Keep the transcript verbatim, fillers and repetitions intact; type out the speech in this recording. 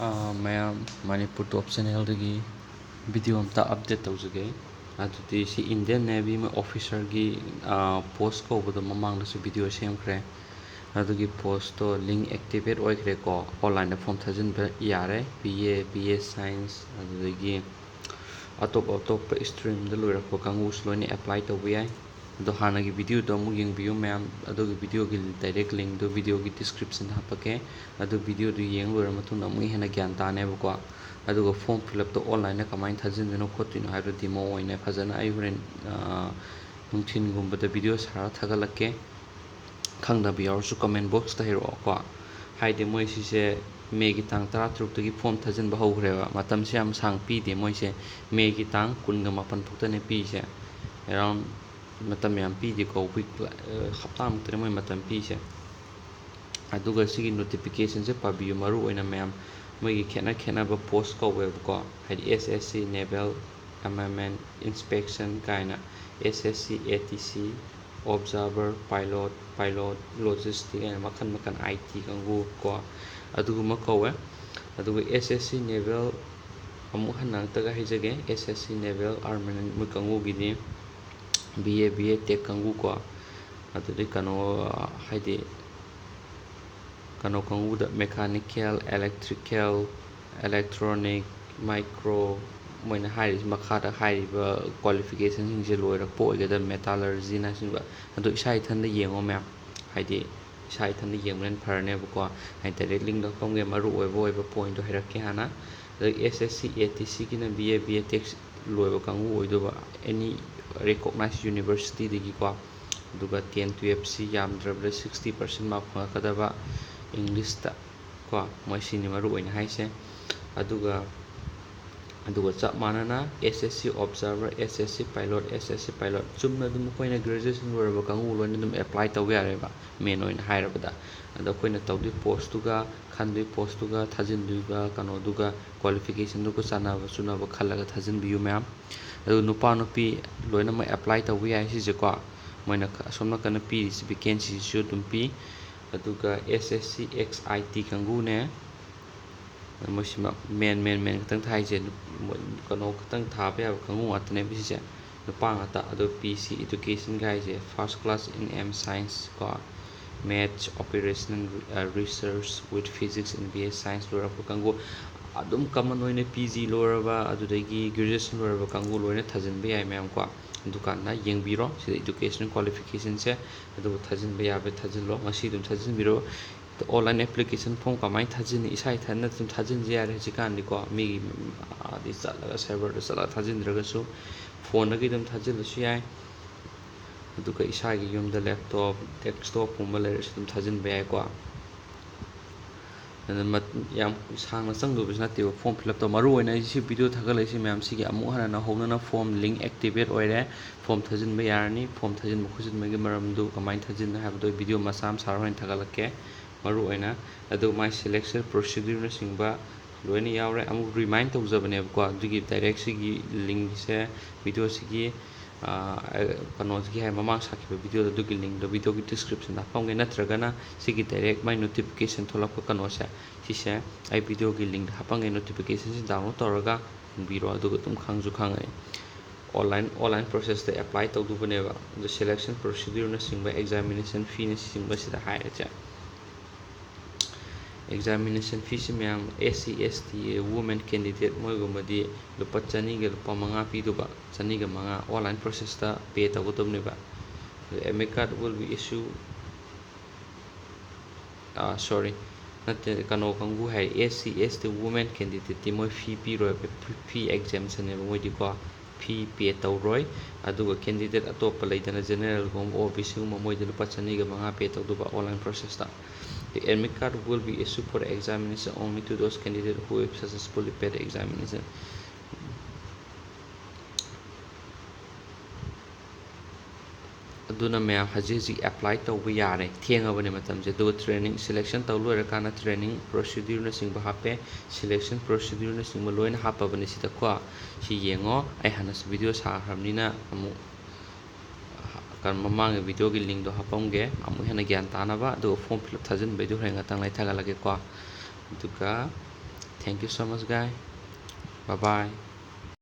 ꯑꯥ, ꯃꯌꯥꯝ, ꯃꯅꯤꯄꯨꯔ ꯇꯣꯞ ꯆꯦꯅꯦꯜꯗꯒꯤ ꯚꯤꯗꯤꯑꯣ ꯑꯝꯇ ꯑꯞꯗꯦꯠ ꯇꯧꯖꯒꯦ꯫ ꯑꯗꯨꯗꯤ ꯁꯤ ꯏꯟꯗꯤꯌꯟ ꯅꯦꯚꯤ ꯑꯃ ꯑꯣꯐꯤꯁꯔꯒꯤ, ꯑꯥ, ꯄꯣꯁ ꯀꯧꯕꯗꯣ ꯃꯃꯥꯡꯗꯁꯨ ꯚꯤꯗꯤꯑꯣ ꯁꯦꯝꯈ꯭ꯔꯦ꯫ ꯑꯗꯨꯒꯤ ꯄꯣꯁꯇꯣ ꯂꯤꯡ ꯑꯦꯛꯇꯤꯚꯦꯠ ꯑꯣꯏꯈ꯭ꯔꯦꯀꯣ, ꯑꯣꯟꯂꯥꯏꯟꯗ ꯐꯣꯝ ꯊꯥꯖꯤꯟꯕ ꯌꯥꯔꯦ꯫ B A, B A science, ꯑꯗꯨꯗꯒꯤ ꯑꯇꯣꯞ ꯑꯇꯣꯞꯄ ꯏꯁꯇ꯭ꯔꯤꯝꯗ ꯂꯣꯏꯔꯛꯄ ꯀꯥꯡꯕꯨꯁꯨ ꯂꯣꯏꯅ ꯑꯦꯄ꯭ꯂꯥꯏ ꯇꯧꯕ ꯌꯥꯏ꯫ ꯑꯗꯣ ꯍꯥꯟꯅꯒꯤ ꯚꯤꯗꯤꯑꯣꯗꯣ ꯑꯃꯨꯛ ꯌꯦꯡꯕꯤꯌꯨ ꯃꯌꯥꯝ, ꯑꯗꯨꯒꯤ ꯚꯤꯗꯤꯑꯣꯒꯤ ꯗꯥꯏꯔꯦꯛ ꯂꯤꯡꯗꯨ ꯚꯤꯗꯤꯑꯣꯒꯤ ꯗꯤꯁꯀ꯭ꯔꯤꯞꯁꯟꯗ ꯍꯥꯞꯄꯛꯀꯦ꯫ ꯑꯗꯨ ꯚꯤꯗꯤꯑꯣꯗꯨ ꯌꯦꯡ ꯂꯣꯏꯔ ꯃꯇꯨꯡꯗ ꯑꯃꯨꯛ ꯍꯦꯟꯅ ꯒ꯭ꯌꯥꯟ ꯇꯥꯅꯦꯕꯀꯣ꯫ ꯑꯗꯨꯒ ꯐꯣꯝ ꯐꯤꯜ ꯑꯞꯇꯣ ꯑꯣꯟꯂꯥꯏꯟꯗ ꯀꯃꯥꯏꯅ ꯊꯥꯖꯤꯟꯗꯣꯏꯅꯣ ꯈꯣꯠꯇꯣꯏꯅꯣ ꯍꯥꯏꯕꯗꯣ ꯗꯤꯃꯣ ꯑꯣꯏꯅ ꯐꯖꯅ ꯑꯩ ꯍꯣꯔꯦꯟ, ꯑꯥ, ꯅꯨꯡꯊꯤꯟꯒꯨꯝꯕꯗ ꯚꯤꯗꯤꯑꯣ ꯁꯥꯔ ꯊꯥꯒꯠꯂꯛꯀꯦ꯫ ꯈꯪꯗꯕ ꯌꯥꯎꯔꯁꯨ ꯀꯃꯦꯟ ꯕꯣꯛꯁꯇ ꯍꯥꯏꯔꯛꯑꯣꯀꯣ꯫ ꯍꯥꯏꯗꯤ ꯃꯣꯏ ꯁꯤꯁꯦ ꯃꯦꯒꯤ ꯇꯥꯡ ꯇꯔꯥꯇꯔꯨꯛꯇꯒꯤ ꯐꯣꯝ ꯊꯥꯖꯤꯟꯕ ꯍꯧꯈ꯭ꯔꯦꯕ꯫ ꯃꯇꯝꯁꯦ ꯌꯥꯝ ꯁꯥꯡ ꯄꯤꯗꯦ ꯃꯣꯏꯁꯦ꯫ ꯃꯦꯒꯤ ꯇꯥꯡ ꯀꯨꯟꯒ ꯃꯥꯄꯟ ꯐꯥꯎꯇꯅꯦ ꯄꯤꯁꯦ꯫ ꯑꯦꯔꯥꯎꯟ ꯃꯇꯝ ꯌꯥꯝ ꯄꯤꯗꯦꯀꯣ, ꯋꯤꯛ, ꯑ, ꯍꯞꯇꯥꯃꯨꯛꯇꯅꯦ ꯃꯣꯏ ꯃꯇꯝ ꯄꯤꯁꯦ꯫ ꯑꯗꯨꯒ ꯁꯤꯒꯤ ꯅꯣꯇꯤꯐꯤꯀꯦꯁꯟꯁꯦ ꯄꯥꯕꯤꯌꯨ, ꯃꯔꯨ ꯑꯣꯏꯅ ꯃꯌꯥꯝ꯫ ꯃꯣꯏꯒꯤ ꯈꯦꯠꯅ ꯈꯦꯠꯅꯕ ꯄꯣꯁ ꯀꯧꯋꯦꯕꯀꯣ, ꯍꯥꯏꯗꯤ ꯑꯦꯁ ꯑꯦꯁ ꯁꯤ ꯅꯦꯚꯦꯜ ꯑꯥꯔꯃꯥꯃꯦꯟ ꯏꯟꯁꯄꯦꯛꯁꯟ ꯀꯥꯏꯅ, S S C A T C observer, pilot, pilot, logistic ꯍꯥꯏꯅ ꯃꯈꯜ ꯃꯈꯜ, ꯑꯥꯏ ꯇꯤ ꯀꯥꯡꯕꯨ ꯀꯣ, ꯑꯗꯨꯒꯨꯝꯕ ꯀꯧꯋꯦ꯫ ꯑꯗꯨꯒ ꯑꯦꯁ ꯑꯦꯁ ꯁꯤ ꯅꯦꯚꯦꯜ ꯑꯃꯨꯛ ꯍꯟꯅ ꯑꯃꯨꯛꯇꯒ ꯍꯥꯏꯖꯒꯦ, ꯑꯦꯁ ꯑꯦꯁ ꯁꯤ ꯅꯦꯚꯦꯜ ꯑꯥꯔꯃꯥꯃꯦꯟ ꯃꯣꯏ ꯀꯥꯡꯕꯨꯒꯤꯗꯤ ꯕꯤ ꯑꯦ, ꯕꯤ ꯑꯦ ꯇꯦꯛ ꯀꯥꯡꯕꯨ ꯀꯣ, ꯑꯗꯨꯗꯩ ꯀꯩꯅꯣ, ꯍꯥꯏꯗꯤ ꯀꯩꯅꯣ ꯀꯥꯡꯕꯨꯗ ꯃꯦꯀꯥꯅꯤꯀꯦꯜ, ꯏꯂꯦꯛꯇ꯭ꯔꯤꯀꯦꯜ, ꯏꯂꯦꯛꯇ꯭ꯔꯣꯅꯤꯛ, ꯃꯥꯏꯀ꯭ꯔꯣ, ꯃꯣꯏꯅ ꯍꯥꯏꯔꯤꯁꯤ ꯃꯈꯥꯗ ꯍꯥꯏꯔꯤꯕ ꯀ꯭ꯋꯥꯂꯤꯐꯤꯀꯦꯁꯟꯁꯤꯡꯁꯦ ꯂꯣꯏꯔꯛꯄ ꯑꯣꯏꯒꯗꯕ, ꯃꯦꯇꯥꯂꯔꯖꯤꯅ ꯍꯥꯏꯁꯤꯡꯕ꯫ ꯑꯗꯣ ꯏꯁꯥ ꯏꯊꯟꯗ ꯌꯦꯡꯉꯣ ꯃꯌꯥꯝ, ꯍꯥꯏꯗꯤ ꯏꯁꯥ ꯏꯊꯟꯗ ꯌꯦꯡꯕꯅ ꯐꯔꯅꯦꯕꯀꯣ꯫ ꯍꯥꯏꯗꯤ ꯗꯥꯏꯔꯦꯛ ꯂꯤꯡꯗ ꯍꯥꯞꯄꯝꯒꯦ, ꯃꯔꯨ ꯑꯣꯏꯕ ꯑꯣꯏꯕ ꯄꯣꯏꯟꯠꯇꯣ ꯍꯥꯏꯔꯛꯀꯦ ꯍꯥꯟꯅ꯫ ꯑꯗꯒꯤ S S C A T ꯁꯤꯒꯤꯅ B A, B A tech ꯂꯣꯏꯕ ꯀꯥꯡꯕꯨ ꯑꯣꯏꯗꯧꯕ, ꯑꯦꯅꯤ ꯔꯤꯀꯣꯛꯅꯥꯏꯖ ꯌꯨꯅꯤꯚꯔꯁꯤꯇꯤꯗꯒꯤꯀꯣ꯫ ꯑꯗꯨꯒ ꯇꯦꯟ ꯇꯨꯌꯦꯜꯞꯁꯤ ꯌꯥꯝꯗ꯭ꯔꯕꯗ ꯁꯤꯛꯁꯇꯤ ꯄꯥꯔꯁꯦꯟ ꯃꯥꯔꯛ ꯐꯪꯉꯛꯀꯗꯕ ꯏꯪꯂꯤꯁꯇ ꯀꯣ, ꯃꯣꯏ ꯁꯤꯅꯤ ꯃꯔꯨ ꯑꯣꯏꯅ ꯍꯥꯏꯁꯦ꯫ ꯑꯗꯨꯒ, ꯑꯗꯨꯒ ꯆꯞ ꯃꯥꯟꯅꯅ ꯑꯦꯁ ꯑꯦꯁ ꯁꯤ ꯑꯣꯕꯖꯥꯔꯚꯔ, ꯑꯦꯁ ꯑꯦꯁ ꯁꯤ ꯄꯥꯏꯂꯣꯠ, ꯑꯦꯁ ꯑꯦꯁ ꯁꯤ ꯄꯥꯏꯂꯣꯠ ꯆꯨꯝꯅ ꯑꯗꯨꯝ ꯑꯩꯈꯣꯏꯅ ꯒ꯭ꯔꯦꯖꯨꯑꯦꯁꯟ ꯂꯣꯏꯔꯕ ꯀꯥꯡꯕꯨ ꯂꯣꯏꯅ ꯑꯗꯨꯝ ꯑꯦꯄ꯭ꯂꯥꯏ ꯇꯧꯕ ꯌꯥꯔꯦꯕ, ꯃꯦꯟ ꯑꯣꯏꯅ ꯍꯥꯏꯔꯕꯗ꯫ ꯑꯗꯣ ꯑꯩꯈꯣꯏꯅ ꯇꯧꯗꯣꯏ ꯄꯣꯁꯇꯨꯒ, ꯈꯟꯗꯣꯏ ꯄꯣꯁꯇꯨꯒ, ꯊꯥꯖꯤꯟꯗꯣꯏꯕ ꯀꯩꯅꯣꯗꯨꯒ, ꯀ꯭ꯋꯥꯂꯤꯐꯤꯀꯦꯁꯟꯗꯨꯒ ꯆꯥꯟꯅꯕ ꯆꯨꯅꯕ ꯈꯜꯂꯒ ꯊꯥꯖꯤꯟꯕꯤꯌꯨ ꯃꯌꯥꯝ꯫ ꯑꯗꯨ ꯅꯨꯄꯥ ꯅꯨꯄꯤ ꯂꯣꯏꯅꯃꯛ ꯑꯦꯄ꯭ꯂꯥꯏ ꯇꯧꯕ ꯌꯥꯏ ꯁꯤꯁꯦꯀꯣ꯫ ꯃꯣꯏꯅ ꯑꯁꯣꯝ ꯅꯥꯀꯟꯗ ꯄꯤꯔꯤꯁꯤ ꯚꯦꯀꯦꯟꯁꯤꯁꯤꯁꯨ ꯑꯗꯨꯝ ꯄꯤ꯫ ꯑꯗꯨꯒ ꯑꯦꯁ ꯑꯦꯁ ꯁꯤ ꯑꯦꯛꯁ ꯑꯥꯏ ꯇꯤ ꯀꯥꯡꯕꯨꯅꯦ, ꯃꯣꯏꯁꯤꯃ main main main ꯈꯛꯇꯪ ꯊꯥꯏꯁꯦ, ꯀꯩꯅꯣ ꯈꯛꯇꯪ ꯊꯥꯕ ꯌꯥꯕ ꯀꯥꯡꯕꯨ ꯉꯥꯛꯇꯅꯦꯕ ꯁꯤꯁꯦ, ꯅꯨꯄꯥ ꯉꯥꯛꯇ꯫ ꯑꯗꯣ P C education ꯀꯥꯏꯁꯦ first class in M Science ꯀꯣ, Maths, Operational Research with Physics in B A Science ꯂꯣꯏꯔꯛꯄ ꯀꯥꯡꯕꯨ, ꯑꯗꯨꯝ common ꯑꯣꯏꯅ P G ꯂꯣꯏꯔꯕ, ꯑꯗꯨꯗꯒꯤ graduation ꯂꯣꯏꯔꯕ ꯀꯥꯡꯕꯨ ꯂꯣꯏꯅ ꯊꯥꯖꯤꯟꯕ ꯌꯥꯏ ꯃꯌꯥꯝ ꯀꯣ꯫ ꯑꯗꯨꯀꯥꯟꯗ ꯌꯦꯡꯕꯤꯔꯣ ꯁꯤꯗ educational qualificationꯁꯦ, ꯑꯗꯨꯒ ꯊꯥꯖꯤꯟꯕ ꯌꯥꯕ ꯊꯥꯖꯤꯜꯂꯣ, ꯉꯁꯤ ꯑꯗꯨꯝ ꯊꯥꯖꯤꯟꯕꯤꯔꯣ꯫ Online application form ꯀꯃꯥꯏꯅ ꯊꯥꯖꯤꯟꯅꯤ? ꯏꯁꯥ ꯏꯊꯟꯗ ꯑꯗꯨꯝ ꯊꯥꯖꯤꯟꯖ ꯌꯥꯔꯦ ꯍꯧꯖꯤꯛꯀꯥꯟꯗꯤꯀꯣ꯫ ꯃꯤꯒꯤ ꯑꯗꯩ ꯆꯠꯂꯒ serverꯗ ꯆꯠꯂꯒ ꯊꯥꯖꯤꯟꯗ꯭ꯔꯒꯁꯨ phoneꯗꯒꯤ ꯑꯗꯨꯝ ꯊꯥꯖꯤꯜꯂꯁꯨ ꯌꯥꯏ꯫ ꯑꯗꯨꯒ ꯏꯁꯥꯒꯤ ꯌꯨꯝꯗ laptop, desktopꯀꯨꯝꯕ ꯂꯩꯔꯁꯨ ꯑꯗꯨꯝ ꯊꯥꯖꯤꯟꯕ ꯌꯥꯏꯀꯣ꯫ ꯑꯗꯨꯅ ꯃꯠ-, ꯌꯥꯝ ꯁꯥꯡꯅ ꯆꯪꯗꯧꯕꯁꯨ ꯅꯠꯇꯦꯕ form fill up ꯇꯧꯕ꯫ ꯃꯔꯨ ꯑꯣꯏꯅ ꯑꯩ ꯁꯤ video ꯊꯥꯒꯠꯂꯛꯏꯁꯤ ꯃꯌꯥꯝꯁꯤꯒꯤ ꯑꯃꯨꯛ ꯍꯟꯅ ꯅꯧꯍꯧꯅꯅ form link activate ꯑꯣꯏꯔꯦ꯫ Form ꯊꯥꯖꯤꯟꯕ ꯌꯥꯔꯅꯤ꯫ Form ꯊꯥꯖꯤꯟꯕ ꯈꯣꯠꯆꯤꯟꯕꯒꯤ ꯃꯔꯝꯗꯨ ꯀꯃꯥꯏꯅ ꯊꯥꯖꯤꯟꯅꯤ ꯍꯥꯏꯕꯗꯣ ꯑꯩ video ꯃꯆꯥ ꯑꯃ ꯁꯥꯔ ꯍꯣꯔꯦꯟ ꯊꯥꯒꯠꯂꯛꯀꯦ꯫ ꯃꯔꯨ ꯑꯣꯏꯅ ꯑꯗꯨ ꯃꯥꯏ selection procedureꯅꯆꯤꯡꯕ ꯂꯣꯏꯅ ꯌꯥꯎꯔꯦ꯫ ꯑꯃꯨꯛ remind ꯇꯧꯖꯕꯅꯦꯕꯀꯣ꯫ ꯑꯗꯨꯒꯤ direct ꯁꯤꯒꯤ linkꯁꯦ videoꯁꯤꯒꯤ, ꯑꯥ, ꯀꯩꯅꯣꯁꯤꯒꯤ ꯍꯥꯏ ꯃꯃꯥꯡ ꯁꯥꯈꯤꯕ videoꯗ ꯑꯗꯨꯒꯤ linkꯗꯣ videoꯒꯤ descriptionꯗ ꯍꯥꯞꯄꯝꯒꯦ, ꯅꯠꯇ꯭ꯔꯒꯅ ꯁꯤꯒꯤ direct ꯃꯥꯏ notification ꯊꯣꯛꯂꯛꯄ ꯀꯩꯅꯣꯁꯦ, ꯁꯤꯁꯦ ꯑꯩ videoꯒꯤ linkꯗ ꯍꯥꯞꯄꯝꯒꯦ, notificationꯁꯦ download ꯇꯧꯔꯒ ꯌꯦꯡꯕꯤꯔꯣ, ꯑꯗꯨꯒ ꯑꯗꯨꯝ ꯈꯪꯁꯨ ꯈꯪꯉꯅꯤ꯫ Online, online processꯇ apply ꯇꯧꯗꯧꯕꯅꯦꯕ꯫ ꯑꯗꯨ selection procedureꯅꯆꯤꯡꯕ, examination feeꯅꯆꯤꯡꯕ ꯁꯤꯗ ꯍꯥꯏꯔꯁꯦ꯫ Examination feeꯁꯤ ꯃꯌꯥꯝ S C, S T, women candidate ꯃꯣꯏꯒꯨꯝꯕꯗꯤ ꯂꯨꯄꯥ ꯆꯅꯤꯒ ꯂꯨꯄꯥ ꯃꯉꯥ ꯄꯤꯗꯧꯕ, ꯆꯅꯤꯒ ꯃꯉꯥ online processꯇ pay ꯇꯧꯒꯗꯕꯅꯦꯕ꯫ ꯑꯗꯨ admit card will be issue, ah, sorry, ꯅꯠꯇꯦ, ꯀꯩꯅꯣ ꯀꯥꯡꯕꯨ ꯍꯥꯏ, S C, S T, women candidateꯇꯤ ꯃꯣꯏ fee ꯄꯤꯔꯣꯏꯕ, fee exemptionꯅꯦꯕ ꯃꯣꯏꯗꯤꯀꯣ꯫ Fee pay ꯇꯧꯔꯣꯏ꯫ ꯑꯗꯨꯒ candidate ꯑꯇꯣꯞꯄ ꯂꯩꯗꯅ, generalꯒꯨꯝꯕ, OBCꯒꯨꯝꯕ, ꯃꯣꯏꯗꯤ ꯂꯨꯄꯥ ꯆꯅꯤꯒ ꯃꯉꯥ pay ꯇꯧꯗꯧꯕ online processꯇ꯫ The admit card will be issued for examination only to those candidates who have successfully paid examination. ꯑꯗꯨꯅ ꯃꯌꯥꯝ ꯍꯧꯖꯤꯛ ꯍꯧꯖꯤꯛ apply ꯇꯧꯕ ꯌꯥꯔꯦ, ꯊꯦꯡꯉꯕꯅꯦ ꯃꯇꯝꯁꯦ꯫ ꯑꯗꯨꯒ training selection ꯇꯧ ꯂꯣꯏꯔꯀꯥꯟꯗ training procedureꯅꯆꯤꯡꯕ ꯍꯥꯞꯄꯦ, selection procedureꯅꯆꯤꯡꯕ ꯂꯣꯏꯅ ꯍꯥꯞꯄꯕꯅꯦ ꯁꯤꯗꯀꯣ꯫ ꯁꯤ ꯌꯦꯡꯉꯣ, ꯑꯩ ꯍꯥꯟꯅꯁꯨ video ꯁꯥꯈ꯭ꯔꯕꯅꯤꯅ ꯑꯃꯨꯛ ꯀꯩꯅꯣ, ꯃꯃꯥꯡꯒꯤ videoꯒꯤ linkꯗꯣ ꯍꯥꯞꯄꯝꯒꯦ, ꯑꯃꯨꯛ ꯍꯦꯟꯅ ꯒ꯭ꯌꯥꯟ ꯇꯥꯅꯕ꯫ ꯑꯗꯨꯒ form fill up ꯊꯥꯖꯤꯟꯕꯩꯗꯣ ꯍꯣꯔꯦꯟ ꯉꯥꯛꯇꯪ ꯂꯩꯔ ꯊꯥꯒꯠꯂꯛꯀꯦꯀꯣ꯫ ꯑꯗꯨꯒ Thank you so much, guys. Bye bye.